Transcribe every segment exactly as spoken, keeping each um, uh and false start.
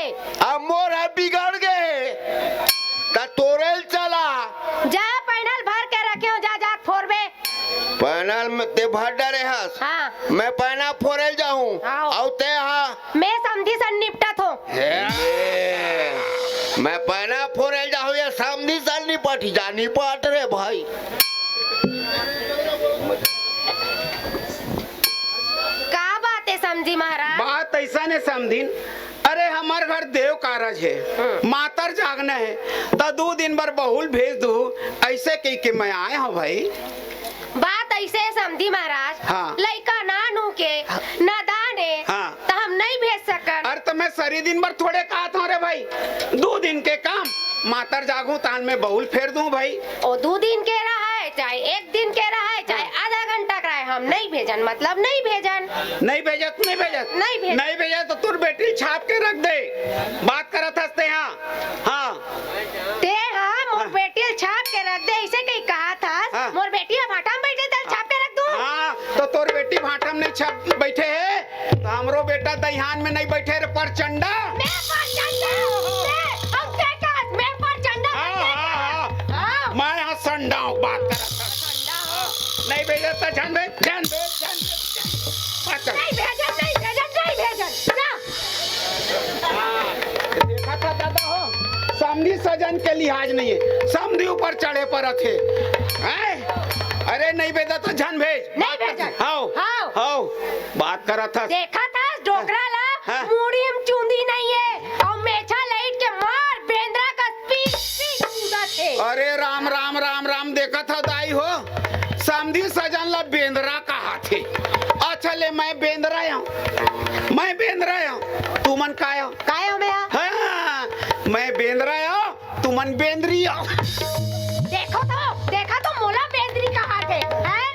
अब मोर ह बिगड़ गे हे, त तोरे ल चला। जा, पैनल भर के रखे हो, जा, जा, फोरबे। पैनल में ते भर डरे हस। हाँ। मैं पैना फोरे ल जाहूँ। हाँ। अउ ते हा? मैं समधी सन निपटत हो। हे, मैं पैना फोरे ल जाहूँ या समधी सन निपट जा, निपट रे भाई। का बात हे समधी महाराज? बात अइसन हे समधिन, अरे, हमर घर देव कारज हे, हम्म। मातर जागना हे, त दू दिन बर बहू ल भेज दू, अइसे कहिके मैं आय हंव भाई। बात अइसे हे समधी महाराज, हाँ। लइका नानू के, हाँ। नादान हे, हाँ। त हम नइ भेज सकन। अरे, त मैं सरी दिन बर थोड़े कहत हंव रे भाई, दू दिन के काम, मातर जागहूं, तान में बहू ल फेर दूं भाई। ओ दू दिन के रहय, चाहे एक दिन के रहय, चाहे हाँ। आधा घंटा के रहय, हम नइ भेजन, मतलब नइ भेजन। नइ भेजत, नइ भेजत। नइ भेजत। नइ भेजत त तोर बेटी ल छाप के रख दे। बात करत हस ते हा। हाँ। ते हा मोर हाँ। बेटी ल छाप के रख दे, अइसे कहिके कहत हस। हाँ। मोर बेटी ह भाटा में बइठे, त ल छाप के रख दूं। हाँ, त तोर बेटी भाटा में नइ छाप बइठे हे, त हमरो बेटा दइहान में नइ बइठे रे परचंडा। मैं परचंडा? मैं, हम ते का, मैं परचंडा, हाँ, मैं हाँ, का? हाँ। हाँ। मैं हा संडा हंव, बात करत हस। संडा हो। नइ भेजत त झन भेज, झन भेज, झन भेज। बात कर। नइ भेजन, नइ भेजन, नइ भेजन। जा। हाँ, देखत हस दादा हो, समधी सजन के लिहाज नइ हे, समधी ऊपर चढ़े परत हे। हैं? अरे नइ भेजत त झन भेज। नइ भेजन। हव। हव। हव। बात करत हस। देखत हस डोकरा ला, हाँ। मुड़ी म चुंदी नइ हे, अउ मेछा लइट के मार बेंदरा कस पीट पीट कूदत हे। अरे राम, राम, राम, राम, देखत हव दाई हो, समधी सजन ला बेंदरा कहत हे। अच्छा ले, मैं बेंदरा हंव, मैं बेंदरा हंव, तुमन काय हो? काय हो मैं? हाँ, मैं बेंदरा हंव, तुमन बेंदरी हो। देखो तो, देखा तो मोला बेंदरी कहत हे, हैं?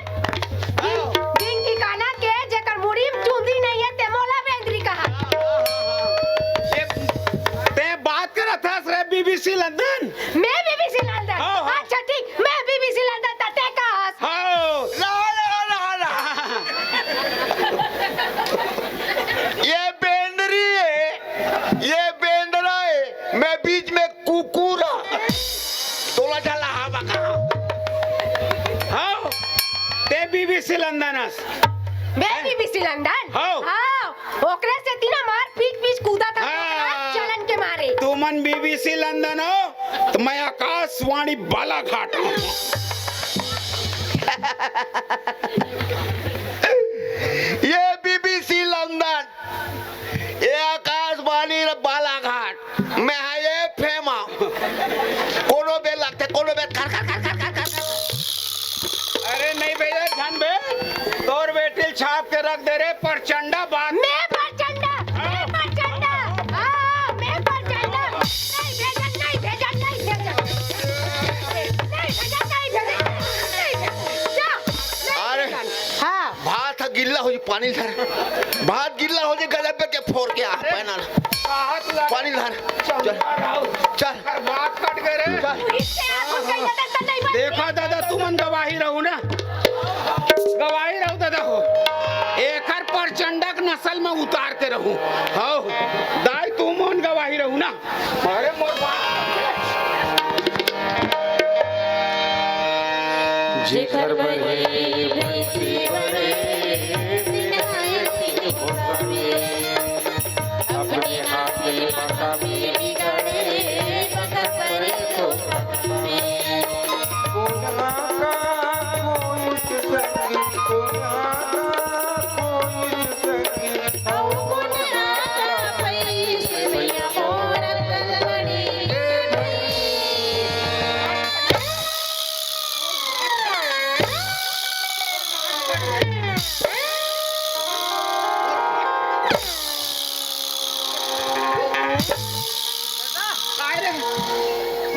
दिन, हाँ। दिन ठिकाना के जेकर मुड़ी म चुंदी नइ हे, ते मोला बेंदरी कहत हे। ए, ते बात करत हस रे बीबीसी लंदन? मैं बीबीसी लंदन? हाँ, हाँ। अच्छा ठीक, मैं बीबीसी लंदन, त ते का हस? हाँ। ला, ला, ला, ला। ये बेंदरी हे, ये बेंदरा हे, मैं बीच में कुकुर हंव। तोला झन ला हाँ बका। हव, ते बीबीसी लंदन हस। मैं बीबीसी लंदन? हव। हव, ओकरे सेती ना मार पीट पीट कूदत हंव, हाँ। जलन के मारे। तुमन बीबीसी लंदन हो, त मैं आकाशवाणी बालाघाट हंव। ये बीबीसी लंदन। ए आकाशवाणी बालाघाट, मैं हा एफएम। कोनो बेर लगथे, कोनो बेर खर, खर, खर। अरे नइ भेजत झन भेज, तोर बेटी ल छाप के रख दे रे, परचंडा बात। मैं परचंडा, मैं परचंडा, हाँ, मैं परचंडा। नइ भेजन, नइ भेजन, नइ भेजन। नइ भेजन, नइ भेजन, नइ भेजन। जा, नइ अरे। भेजन। हाँ। भात ह गिल्ला हो जी, पानी धर। भात गिल्ला हो जी, गजब के फोर के आ, अरे, पैना ला। कहाँ तू जा-, पानी धर। चल। चंदा राउत। चल। कर बात कट गए रे। चल। देखा दादा, तुमन गवाही रहू ना। गवाही रहू दादा हो। एकर परचंडक नसल में उतार के रहू। हव। दाई तुमन गवाही रहू ना। अरे मोर बाप। जेकर बड़े भैंसी बड़े, बिना ऐसी होता है। अपने हाथ में पका भी बिगाड़े, पका करे तो पका में। कोना का कोई संगी, कोना कोई संगी। काय रे?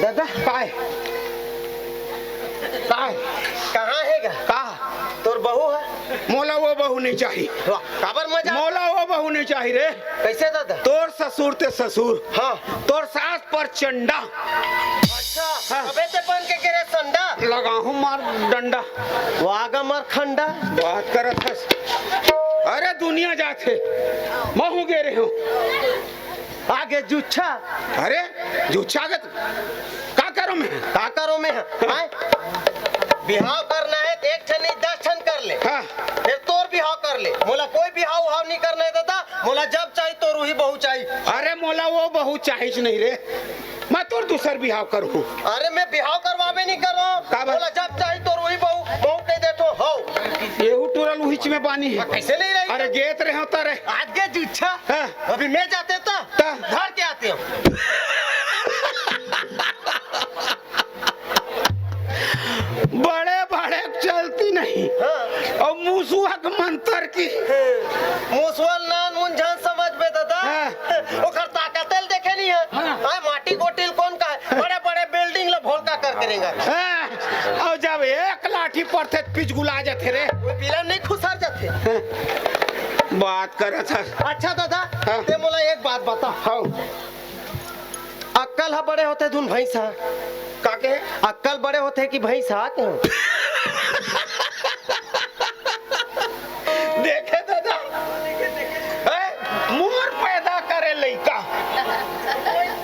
दादा, काय? काय? कहाँ हे गा? का? तोर बहू हे? मोला वो बहू नइ चाही। वाह, काबर मजाक? मोला वो बहू नइ चाही रे। कइसे दादा? तोर ससुर ते ससुर। हाँ। तोर सास परचंडा। अच्छा, हाँ। अबे ते बन के गिरे संडा। लगाहूँ मार डंडा। वाह गा मार खंडा। बात करत हस। अरे दुनिया जाथे। महूँ गे रेहेंव। आगे जुच्छा। अरे, जुच्छा आगे त-, का करों मैं? का करों मैं? आय? बिहाव करना हे त एक ठन नहीं, दस ठन कर ले। हाँ। फेर तोर बिहाव कर ले। मोला कोई बिहाव उहाव नहीं करना हे दादा। मोला जब चाही तोर उही बहू चाही। अरे, मोला वो बहू चाहिस नहीं रे। मैं तोर दूसर बिहाव करहूँ। अरे, मैं बिहाव करवाबे नहीं करों। का बात? मोला जब चाही तोर उही बहू, बहू कह देथों, हव। एहू टूरा ल उहीच में बानी हे। कइसे नहीं रही? अरे, गेत रहे होता रे। आगे जुच्छा। हाँ। अभी मैं जाते त, त। धर के आते हँव। बड़े बड़े चलती नहीं। हाँ। अउ मुसुआ के मंतर की। हाँ। मुसुआ ल नानमुन झन समझबे दादा। हाँ। ओकर ताकत ल देखे नहीं हे। हाँ। हाँ, माटी गोटी ल कोन का हे? बड़े बड़े बिल्डिंग ल भोलका करके रेंगा। हाँ। अउ जब एक लाठी पड़थे त पिचगुला जाथे रे। वो बिलन नहीं खुसर जाथे। हाँ। बात करत हस। अच्छा दादा, हाँ। ते मोला एक बात बता। हाँ। अक्कल ह बड़े होथे धुन भैंस ह? का के? अक्कल बड़े होथे कि भैंस ह के? देखे दादा, ए, मोर पैदा करे लइका,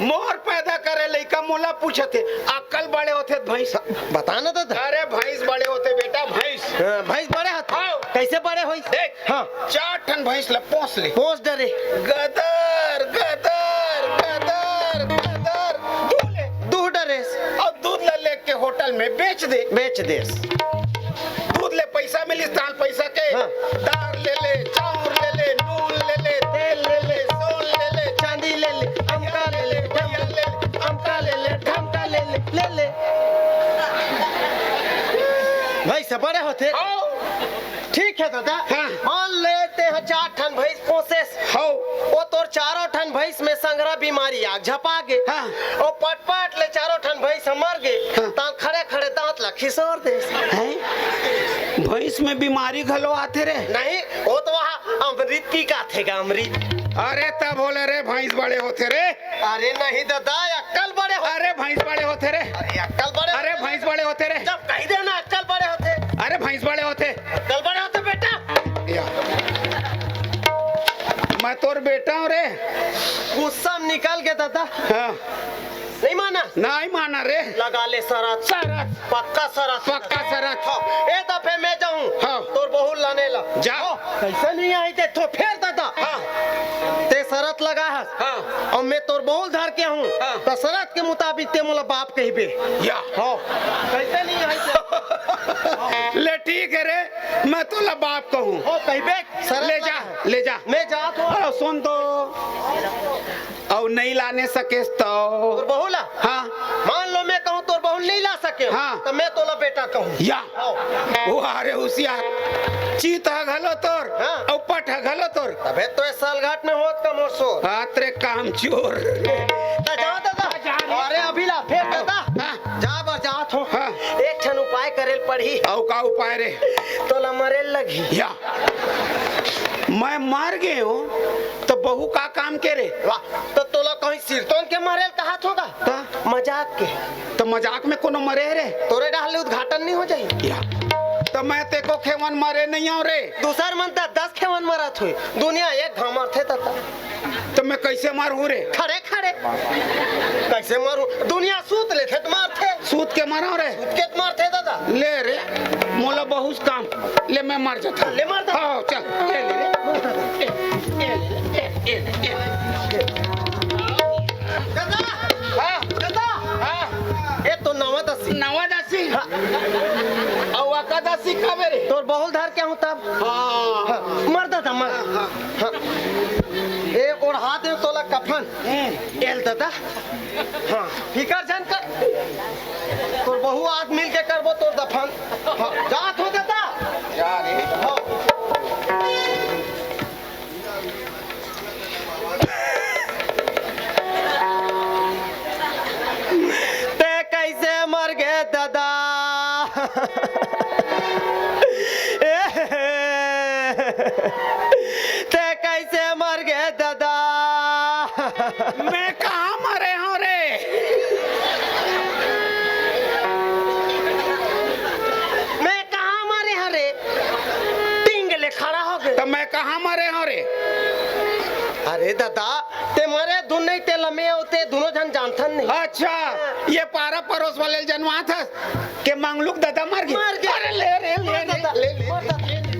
मोर पैदा करे लइका मोला पूछथे, अक्कल बड़े होथे भैंस? बता ना दादा। अरे भैंस बड़े होथे बेटा, भैंस। हाँ, भैंस बड़े होथे। हाँ। कइसे बड़े होइस? देख, हाँ। चार ठन भैंस ल पोस ले। पोस डरे। गदर, गदर, गदर, गदर। दूह ले। दूह डरेस। अउ दूध ल लेके होटल में बेच दे। बेच देस। दूध ले पैसा मिलिस, ताल पैसा के। हाँ। दार ले ले, चाउर ले ले, नून ले ले, तेल ले ले, सोन ले ले, चांदी ले ले, अमका ले ले, भैया ले ले, अमका ले ले, ढमका ले ले, ले ले। भैंस बड़े होथे। हाँ। ठीक हे दादा। हाँ। मान ले ते ह चार ठन भैंस पोसेस। हव। वो तोर चारों ठन भैंस में संघरा बीमारी आग झपा गे। हाँ। वो पटपट ले चारों ठन भैंस ह मर गे। हाँ। ताल खड़े खड़े दांत ला खिसोर देस। हैं? भैंस में बीमारी घलो आथे रे? नहीं, वो तो वहाँ अमृत पी का थे गा, अमृत। अरे तब होले रे, भैंस बड़े होथे रे। अरे नहीं दादा, अक्कल बड़े होथे। अरे भैंस बड़े होथे रे। अरे अक्कल बड़े अरे होथे। भैंस बड़े होथे रे। जब कही दे ना अक्कल बड़े होथे। अरे भैंस बड़े होथे। अक्कल बड़े होथे बेटा। या। मैं तोर बेटा हूँ रे। गुस्सा में निकल के दादा। हाँ। नहीं माना? नहीं माना रे। लगा ले शरत। शरत। पक्का शरत। पक्का शरत। हाँ, ए दफे मैं जाहूँ। हाँ। तोर बहू लाने ला। जा। हाँ, कइसे नहीं आई ते थो फेर दादा। हाँ। ते शरत लगा हस। हाँ। अउ मैं तोर बहू धर के हूँ। हाँ। त शरत के मुताबिक ते मोला बाप कहिबे। या। हाँ। कइसे नहीं आई ते? ले ठीक हे रे, मैं तोला बाप कहूँ। हो कहिबे, शरत ले जा, लगा। ले जा। मैं जात हूँ। हाँ, सुन तो। अउ नहीं लाने सकेस तो? तोर बहू ला? हाँ। मान लो मैं कहूँ तोर बहू नहीं ला सके, हाँ। त मैं तोला बेटा कहूँ। या। हाँ। वाह रे हुसियार, चीत ह घलो तोर, हाँ। अउ पट ह घलो तोर। तभे तो ए सालघाट में होत का मोर सोर। हात रे कामचोर। त जा दादा। अरे अभी ला, फेर दादा। हाँ। जा बर जात हो। हाँ। एक ठन उपाय करे ल पड़ही। अउ का उपाय रे? तोला मरे ल लगही। या। मैं मर गे हूँ, त बहू का काम के रे? वाह, त तोला कहीं सिरतोन के मरे ल कहत होगा? त? मजाक के। त मजाक में कोनो मरे हे रे? तोरे डहर ले उद्घाटन नहीं हो जाही? या। त मैं तेको खेवन मरे नहीं हूँ रे। दूसर मन त दस खेवन मरत होही, दुनिया एक घाव मरथे त। त मैं कइसे मरहूँ रे? खड़े खड़े। कइसे मरहूँ? दुनिया सूत लेथे त मरथे। सूत के मरहूँ रे? सूत के त मरथे दादा। ले रे, मोला बहुत काम। ले मैं मर जाता हूँ। ले मर जा। हाँ, चल, ले ले रे। दादा! हाँ। दादा! हाँ। ए तो नवा दसी। नवा दसी? हाँ। अउ अकादसी काबे रे? तोर बहू ल धर के हूँ तब। हाँ। हाँ, मर दादा, मर। हाँ, हाँ। हाँ। ए ओढ़ा दे तोला कफन। हम्म। ए ले दादा। हाँ, फिकर झन कर। तोर बहू आज मिल के करबो तोर दफन। हाँ, जात हो दादा। जा रे। हाँ। ते कइसे मर गे दादा? ते कइसे मर गे दादा? मैं कहाँ मरे हूँ रे? मैं कहाँ मरे हूँ रे? टींग ले खड़ा हो गे। त मैं कहाँ मरे हूँ रे? अरे दादा, ते मरे धुन नहीं ते दोनों झन जानथन नहीं। अच्छा, ये पारा परोस वाले ल जनवात हस के मंगलू के ददा मर गे। मर गे। अरे ले रे, ले रे, मर ददा, ले, ले, मर ले, ददा। ले, ले।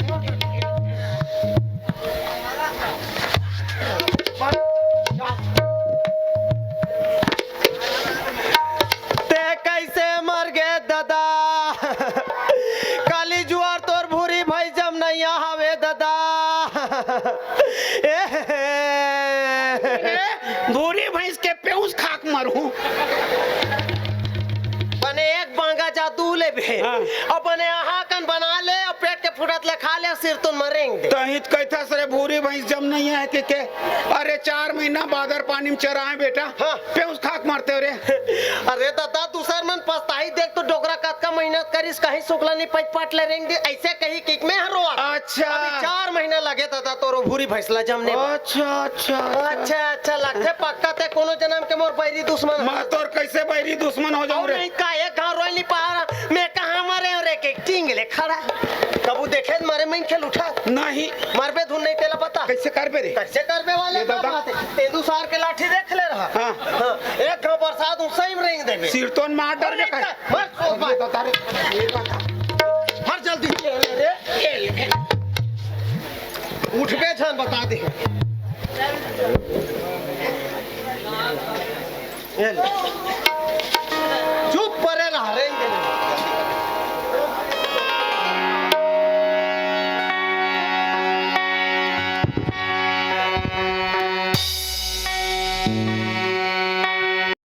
ते कैसे मर गे ददा? काली जुआर तोर भूरी भैंस जमनइया हवे ददा। ए, ए, भूरी भैंस के पेउस खाक मरहूं। बने एक बांगा जादू लेबे। हाँ। अउ बने आहा कन बना ले, अउ पेट के फुटत ले खा ले, अउ सिरतोन म रेंग दे। तहीं त कहिथस रे, भूरी भैंस जमनइया हे के, के? अरे, चार महीना बादर पानी म चराए बेटा। हाँ। पेउस खाक मरते हो रे। अरे ददा, दूसर मन पछताही, देख तो डोकरा कतका मेहनत करिस, कहीं सुखला नहीं पच पट ले रेंग दे, ऐसे कही कि मैं हर रोआ। अच्छा। अभी चार महीना लगे ददा तोरो भूरी भैंस ला जमने में। अच्छा, अच्छा, अच्छा। अच्छा, अच्छा, लगथे पक्का ते कोनो जन्म के मोर बैरी दुश्मन मैं हस। तोर कैसे बैरी दुश्मन हो जाऊं अउ रे? नहीं का, एक घाव रोई नहीं पा रहा, मैं कहाँ मरे हूँ रे, के टींग ले खड़ा। कबू देखे मारे मैं खेल उठा। नहीं। मरबे धुन नहीं तेला पता। कैसे करबे रे? कैसे करबे वाले ये का दादा। बात है। तेंदू सार के लाठी देख ले रहा। हाँ। हाँ, एक घाव बरसात हूँ, सही में रेंग देबे। सिरतोन मार डर अरे, बेटा। मर, ओ, ये बता रे, ये बता। मर जल्दी। ये ले रे, ये ले। उठबे झन बता दे। ये ले।